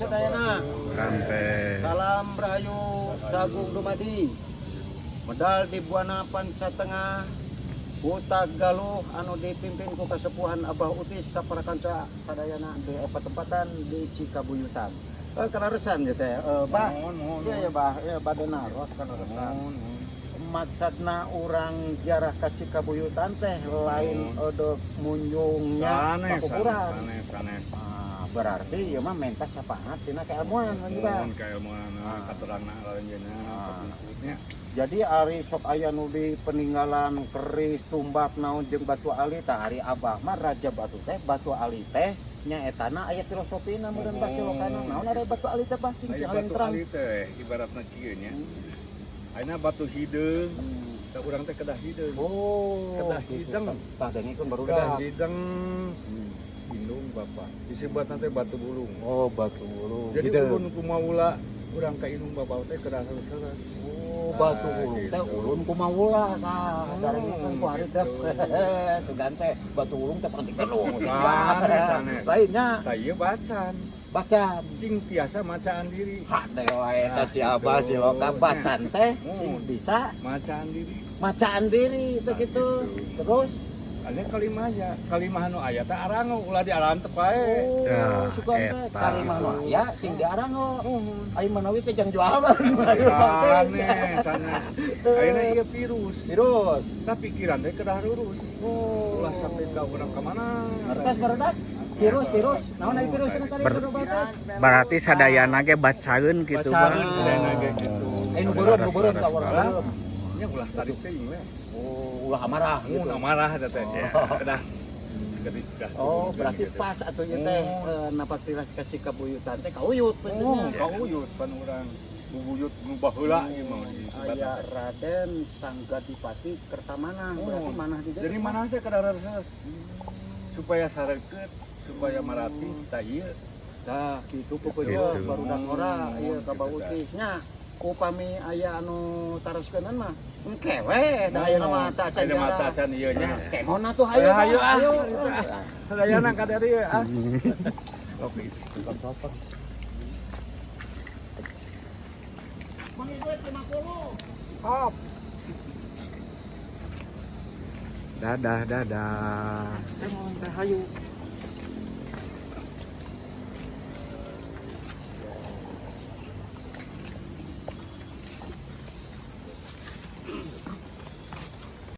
sadayana. Rampes. Salam Rahayu Sagung Dumadi. Medal di Buana Panca Tengah Kuta Galuh anu dipimpin ku kasepuhan Abah Utis saparakanca sadayana di patempatan di Cikabuyutan. Kaleresan ieu teh. Bah. Mohon. Iya ya bah, ya bade naros kaleresan. Maksudna urang ziarah ka Cikabuyutan teh lain edek munjungnya pakukuran. Sanes, sanes. Ah, berarti ieu mah menta syafaat tina keilmuan kan juga. Mohon keilmuan katerangna aranjeunna kapungkurnya. Jadi ari sok aya nu di peninggalan keris tumbak naon jeung batu ali tah ari abah mah raja batu teh batu ali teh nya etana aya filosofina meureun bah silokana naon ari batu ali teh bah cing Aya paling batu terang. Ali teh ibaratna kieu nya. Ayeuna batu hideung, tah urang teh kedah hideung. Oh, Kedah gitu. hideng. Tah dengikeun Kedah barudak. hideng indung bapak. Disebutna teh batu bulung. Oh, batu bulung. Jadi Hideung. ulun kumaula urang ka indung bapak teh kedah seuseures. Oh, batu Nah, bulung teh gitu. ulun kumawula tah. Darengekeun ku hari teh. gitu. Sugan teh batu bulung teh penting gedung. Sanes, sanes. Lainnya Tah ieu bacan. Bacan. Sing tiasa macaan diri. Hade wae eta Nah, si Abah gitu. si Loka bacan teh sing bisa Macaan diri. Macaan diri teh Nah, gitu. gitu. Terus Aya kalimah ya, kalimah nu aya teh arango ulah diarantep wae. oh, Ya, sugan teh eta. kalimah nu aya sing diarango. Muhun. Ai manawi teh jang jualan. Sanes, sanes. Ayeuna ieu virus. Virus. Tah pikiran teh kedah lurus. Oh. Ulah sampai ka urang ka mana. Ngertos barudak? Virus, virus. Naon ai virus tadi kudu batas? Berarti sadayana ge bacaeun gitu, Bang. Bacaeun sadayana ge gitu. Eh nu beureum, nu beureum ka urang beureum. Nya ulah tarik teuing we. Oh, ulah amarah gitu. Mun amarah eta teh. Kedah kedah. Oh, berarti pas atuh ieu teh napak tilas ka Cikabuyutan teh kauyut Oh, pentingnya. kauyut pan urang bubuyut nu baheula ieu mah. Aya Raden Sanggadipati Kertamanah, berarti Oh. manah di Jadi mana sih kedah reses supaya sareukeut, supaya marati tah ieu. Tah kitu peupeujeuh Gitu. barudak ngora ieu ka Gitu, Bautisnya. Upami aya anu taroskeunnan mah engke we da ayeuna mah teh acan Ayeuna mah teh jarah. acan ieu nya. Kemona tuh hayu Hayu, ah. hayu. Sadayana ka dieu ah. Oke. Mangga 50. Hop. Dadah, dadah. Teh hayu.